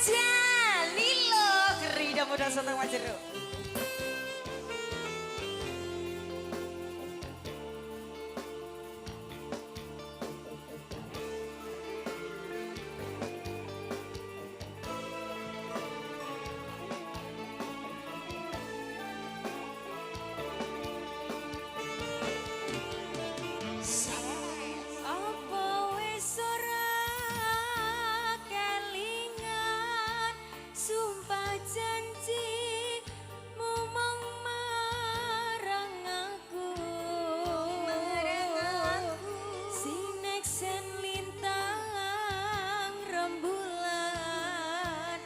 Spesial Lilo Kerida Muda Sotong Majeruk. Apa wis ora kelingan sumpah janji mumong marang aku, sineksen lintang rembulan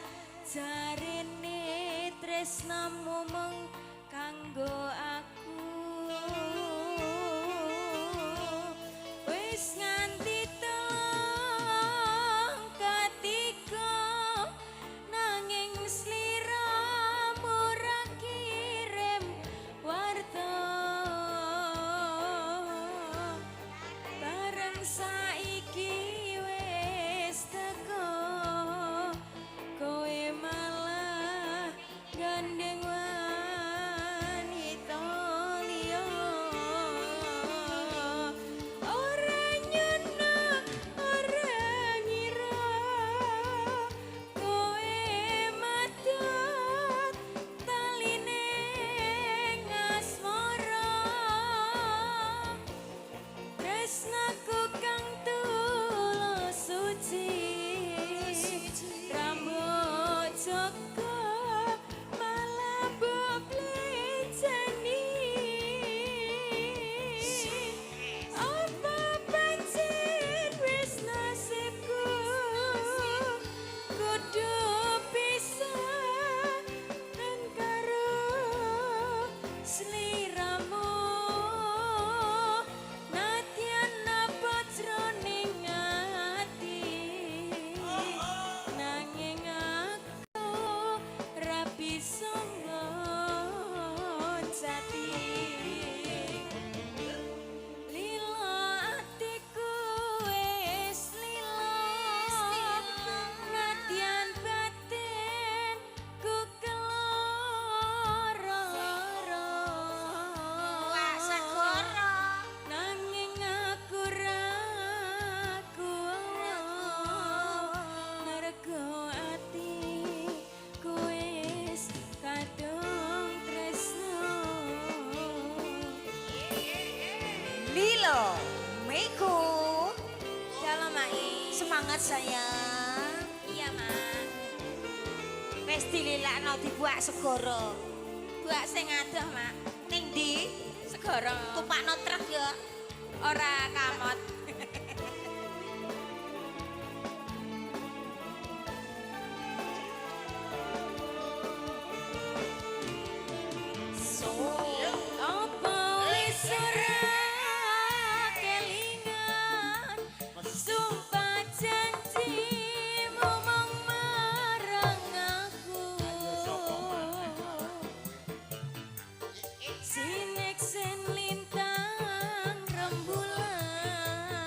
jarene tresnamu mung kanggo aku. Wis nganti telung katiga nanging sliramu ra kirim warta. Bareng saiki wis teko kowe malah gandeng wanita liya. Ora nyono ora ngira kowe madot taline ngasmara. Tresnaku kang tulus suci rambut joko malah mbok pleceni. Apa pancen wis nasibku kudu pisahan karo sliramu. Nadyan apa jroning ati nanging aku ra bisa ngoncati. Lila atiku wis lila nadyan batin ku keloro-loro. Wah, segoro. Nanging aku ra kuwa mergo ati ku wis kadung tresno. Lilo Meko. Halo Mai. Semangat sayang. Iya Mak. Wis dililakno dibuak segoro. Buak sing adoh Mak. Ning ndi? Segoro. Tumpakno truk ya. Ora kamot. So. Apa wis ora kelingan sumpah janjimu mung marang aku. Sineksen lintang rembulan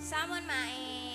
Sampun, Mae.